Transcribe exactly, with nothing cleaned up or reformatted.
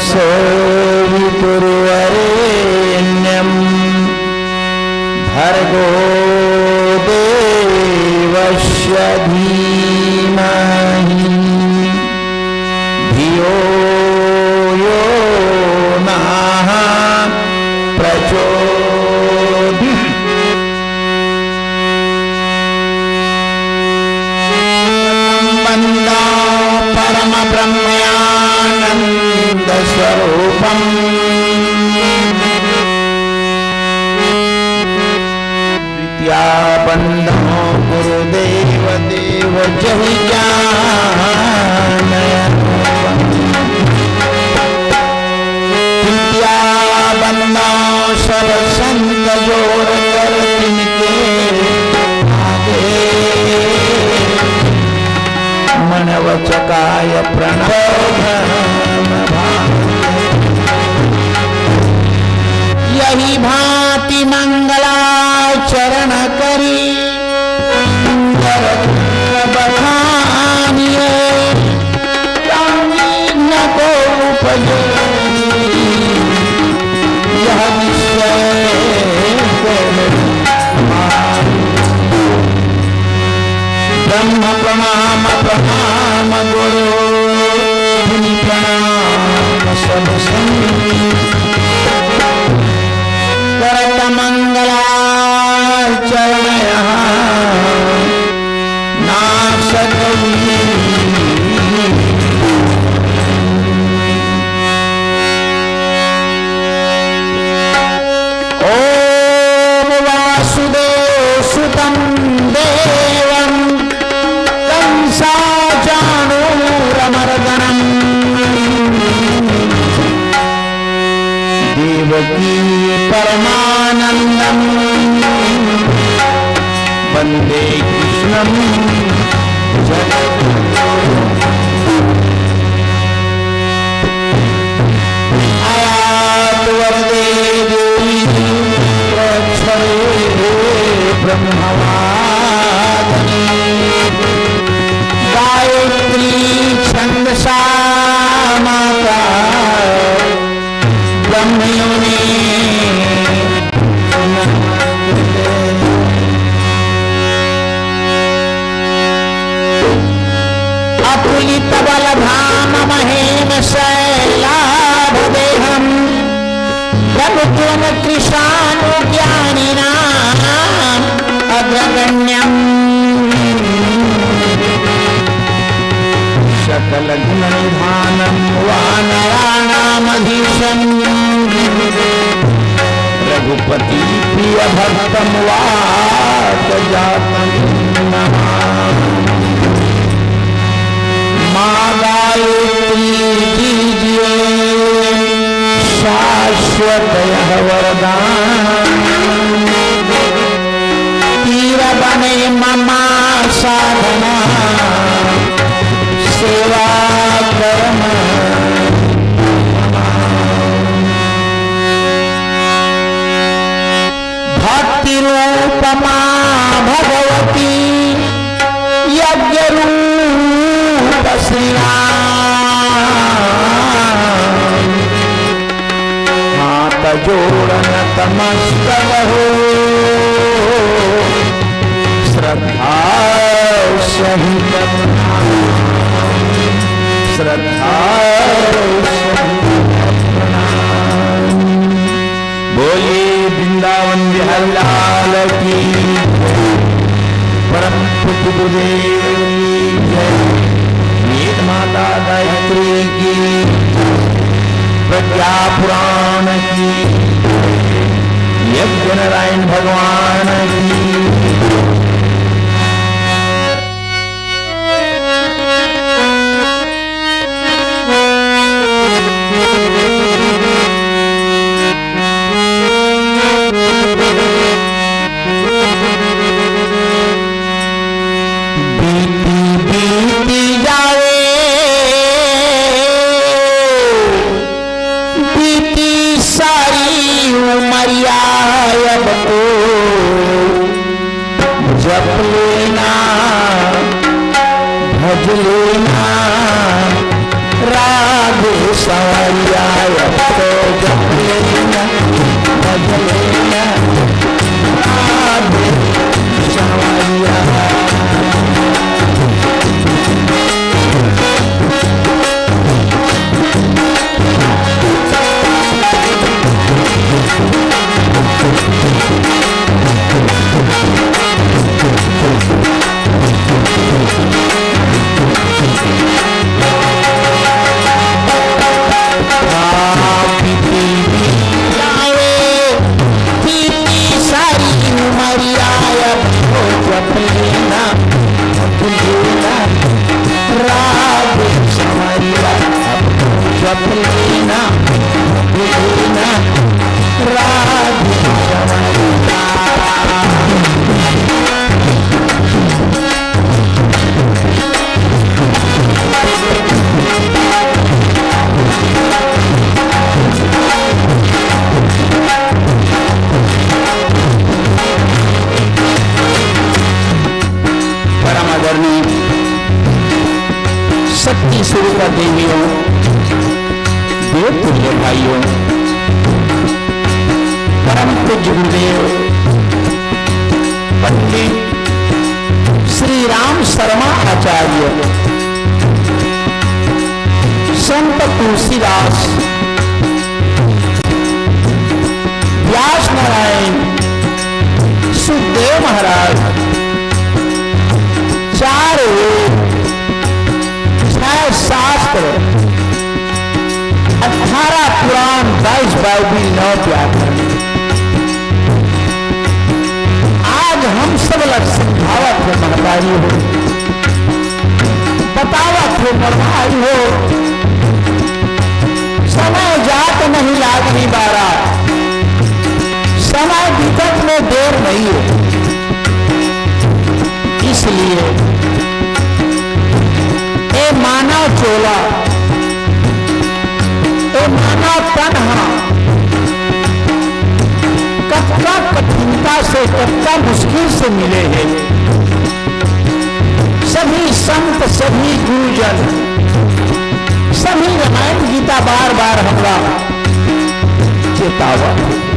सवितुर्वरेण्यं भर्गो देवस्य धीमहि धियो यो नः प्रचोदयात्। वन्दे परमब्रह्मज्ञानन्दस्वरूपम्। द्वितीया वन्दे गुरुदेव देव जहि ज्ञान रूपम्। तृतीया वन्दे सब संत जोड़ कर तिनके आगे। मन वच काय प्रणव धाम भाग। यही भांति मंगलाचरण करी, सुंदर बखानिए। राम विघ्न को उपजे यह निश्चय कर। ब्रह्म प्रणाम प्रणाम गुरु, मुनि प्रणाम सब संत। करत मंगलाचरण यहाँ नासकली। ॐ वासुदेवसुतं देवं कंसाचाणूरमर्दनम्। देवकी परमानन्दं वन्दे कृष्णं जगद्गुरुम्। आयातु वरदे देवी प्रक्षरे ब्रह्मवादिनी। गायत्री छन्दसा माता ब्रह्मयोनि। अतुलितबलधाममहेशैलाभदेहं प्रभुत्वमकृशानुज्ञानिनाम् अग्रगण्यम्। सकलगुणनिधानं वानराणामधीशम्। रघुपति प्रिय भक्तम वात जातम नमामि। माँ गायत्री दीजिए शाश्वत यह वरदान। तीर बने ममा साधना सेवा कर्म। भक्ति रूपमा भगवती यज्ञ रूप श्री राम। हाथ जोड़ नतमस्तक हो श्रद्धा सहित प्रणाम। श्रद्धा सहित प्रणाम। बोलिए वृंदावन बिहारी लाल की, परम पूज्य गुरुदेव की जय, वेद माता गायत्री की, प्रज्ञा पुराण की, यज्ञ नारायण भगवान की। बीती बीती जावे, बीती सारी उमरिया अब तो। जप लेना, भज लेना, राधे सांवरिया अब तो जप लेना, भज लेना, राधे सांवरिया। सारी उमरिया अब तो जप लेना, जप लेना, राधे सांवरिया, अब तो जप लेना, जप लेना, राधे सांवरिया। परम आदरणीय शक्ति स्वरूपा देवियों, देव तुल्य भाइयों, परम पूज्य गुरुदेव पंडित श्री राम शर्मा आचार्य, संत तुलसीदास, व्यास नारायण, सुखदेव महाराज, चार वेद, छह शास्त्र, अठारह पुराण, बाईस बाइबिल, नौ व्याकरण। आज हम सब ला समझावत हे महतारी हो, बतावत हे मरवाई हो, समय जात नहीं लागही बारा, समय बीतत में देर नहीं है। इसलिए ए मानव चोला, ए मानव तन हा कतका कठिनता से, कतका मुश्किल से मिले हे। सभी संत, सभी गुरुजन, सभी रामायण गीता बार बार हमला चेतावत हे।